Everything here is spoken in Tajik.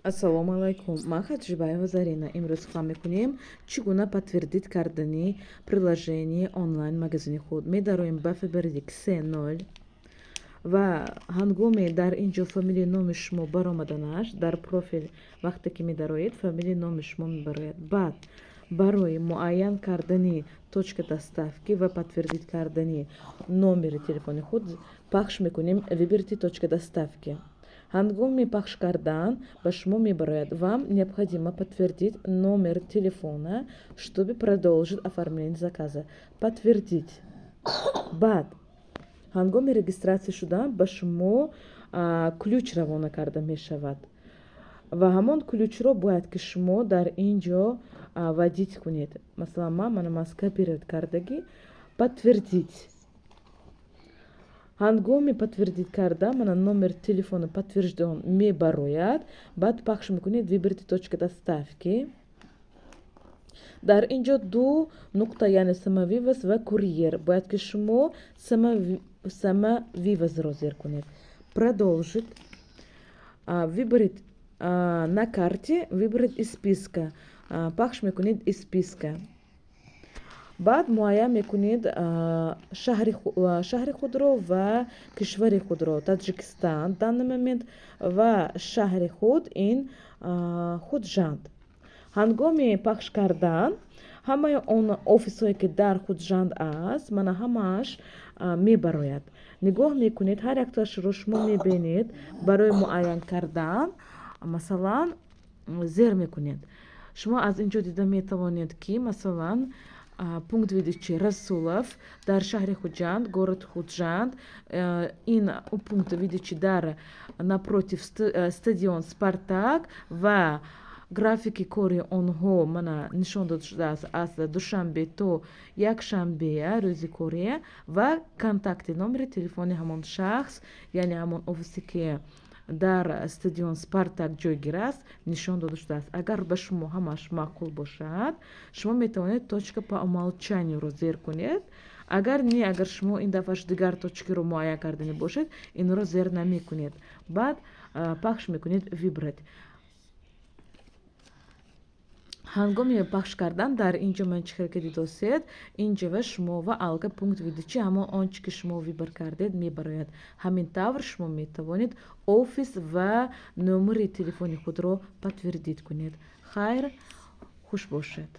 Ассалому алайкум, ман Хаджибаева Зарина. Имрӯз сухан мекунем, чӣ гуна подтвердить кардани приложение онлайн магазини худ. Медароем ба Фаберлик 3.0 ва ҳангоме дар ин ҷо фамилияи номи шумо баромаданаш, дар профил вақте ки медароед, фамилияи номи шумо мебарояд. Баъд барои муайян кардани точка доставки ва подтвердить кардани номери телефони худ пахш мекунем «Выберите точка доставки». Ҳангоми пахш кардан ба шумо мебарояд: «Вам необходимо подтвердить номер телефона, чтобы продолжить оформление заказа». Подтвердить. Баъд ҳангоми регистрация шудан ба шумо ключ равона карда мешавад ва ҳамон ключро бояд ки шумо дар ин ҷо вводить кунед. Масалан, ман мана скопировать кардагӣ. Подтвердить. Ҳангоми подтвердить кардан мана номер телефона подтвержден мебарояд. Баъд пахш мекунед «Выберите точка доставки». Дар ин ҷо ду нуқта, яъне самовывоз ва курьер. Бояд ки шумо самовывозро зер кунед. Продолжить. Выбрать на карте, выбрать из списка. Пахш мекунед «Из списка». Баъд муайян мекунед шаҳри худро ва кишвари худро, Таджикистан данный момент, ва шаҳри худ ин Худжанд. Ҳангоми пахш кардан ҳамаи он офисҳое, ки дар Худжанд аст, мана ҳамааш мебарояд. Нигоҳ мекунед, ҳар якташро шумо мебинед. Барои муайян кардан, масалан, зер мекунед. Шумо аз ин ҷо дида метавонед, ки масалан, пункт выдачи Расулов дар шаҳри Хуҷанд, город Худжанд. Ин пункт выдачи дар напротив стадион «Спартак» ва графики кори онҳо мана нишон дода шудааст, аз душанбе то якшанбе, рӯзи кория, ва контакти номери телефони ҳамон шахс, яъне ҳамон офисе, ки дар стадион «Спартак» ҷойгир аст, нишон дода шудааст. Агар ба шумо ҳамаш маъқул бошад, шумо метавонед точка по умолчанию зер кунед. Агар не, агар шумо ин дафъаш дигар точкаро муайян кардани бошед, инро зер намекунед. Баъд пахш мекунед «Выбрать». Ҳангоми пахш кардан дар ин ҷо ман чӣ хел ки дидосед, ин ҷо шумо ва алка пункт выдачи ҳамон он чи ки шумо выбор кардед, мебарояд. Ҳамин тавр шумо метавонед офис ва номери телефони худро подтвердить кунед. Хайр, хуш бошед.